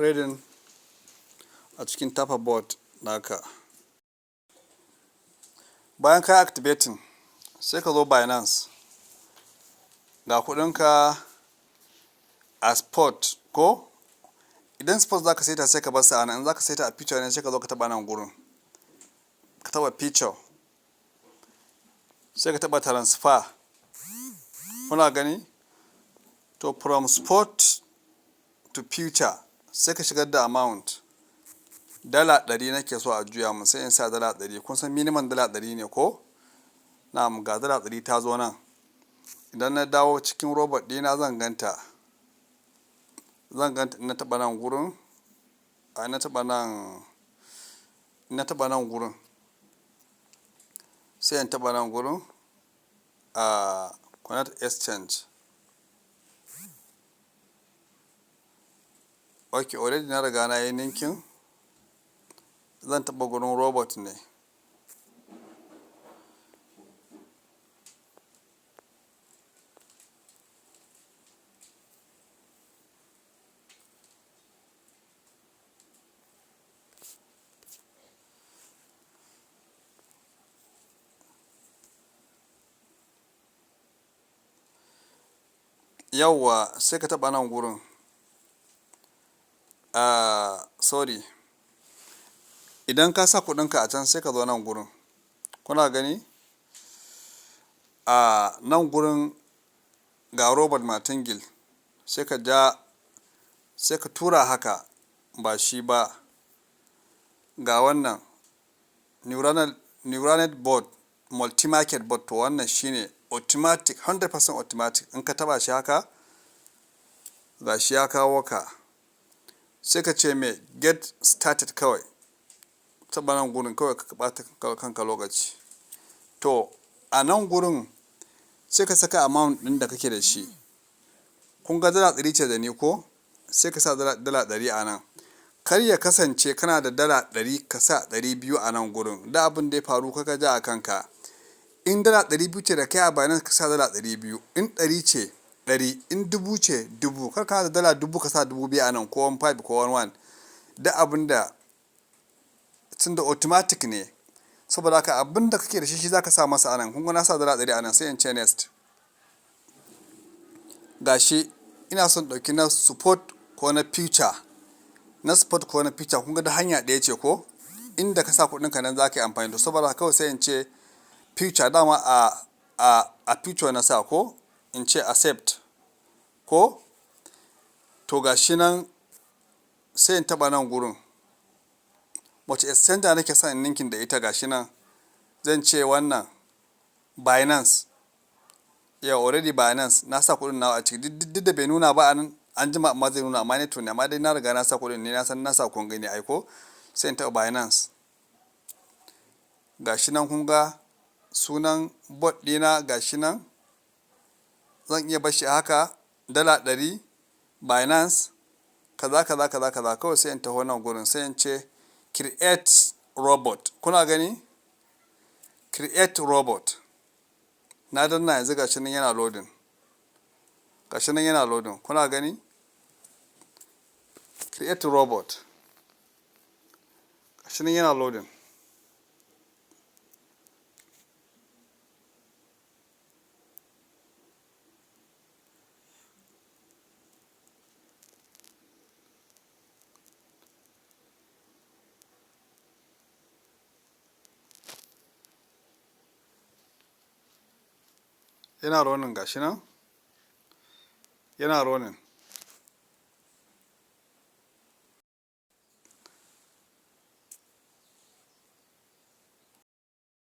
Trading a cikin Tapa bot naka. Bayan ka activating, sai ka zo Binance. Ga kuɗinka a spot ko? Idan spot za ka saita, sai ka bar sa a nan. In za ka saita a future ne, sai ka zo ka taɓa nan gurin. Ka taɓa future. Sai ka taɓa transfer. Kuna gani? To, from spot to future, sai ka shigar da amount. $100 nake so a juya mun, sai in sa $100. Kun san minimum $100 ne ko? Na'am, ga $100 ta zo nan. Idan na dawo cikin robot ɗina, zan gan ta. Zan gan ta in na taɓa nan gurin. A na taɓa nan, in na taɓa nan gurin. Sai in taɓa nan gurin a connect exchange. Ok, already na riga na yi linking. Zan taɓa gurin robot ne. Yauwa, sai ka taɓa nan gurin. Ah, sorry. Idan ka sa kuɗinka a can, sai ka zo nan gurin. Kuna gani? A nan gurin ga robot martingale, sai ka ja, sai ka tura haka, ba shi ba. Ga wannan neural bot, multi-market bot. To, wannan shine automatic, 100% automatic. In ka taɓa shi haka, ga shi ya kawo ka. Sai ka ce mai get started kawai. Taɓa nan gurin kawai, ka ɓata kanka lokaci. To, a nan gurin sai ka saka amount ɗin da kake da shi. Kun ga $100 ce da ni ko? Sai ka sa $100 a nan. Kar ya kasance kana da $100 ka sa 200 a nan gurin. Da abin da ya faru ka ja a kanka. In $200 ce da kai a Binance, ka sa $200. In 100 ce, 100. In 1000 ce, 1000. Kar kana da $1000 ka sa 2000 a nan, ko one five ko one one. Da abin da tunda automatic ne. Saboda haka abin da kake da shi, shi za ka sa masa a nan. Kun ga na sa $100 a nan, sai in ce next. Ga shi ina son ɗauki na spot ko na future. Na spot ko na future, kun ga da hanya ɗaya ce ko? Inda ka sa kuɗinka nan za ka yi amfani. To, saboda haka kawai sai in ce future, dama a future na sa ko? In ce accept ko? To, ga shi nan, sai in taɓa nan gurin. Wace exchanger nake son in linking da ita? Ga shi nan. Zan ce wannan Binance. Yeah, already Binance na sa kuɗin nawa a ciki. Duk da bai nuna ba a nan, an jima amma zai nuna, amma network ne, amma dai na riga na sa kuɗin ne, na san na sa, kun gani ai ko? Sai in taɓa Binance. Ga shi nan, kun ga sunan bot ɗina, ga shi nan. Zan iya bashi haka, $100, Binance kaza kaza kaza kaza. Kawai sai in taho nan gurin, sai in ce create robot. Kuna gani? Create robot. Na danna yanzu, ga shi nan yana loading. Ga shi nan yana loading. Kuna gani? Create robot. Ga shi nan yana loading. Yana running, ga shi nan. Yana running.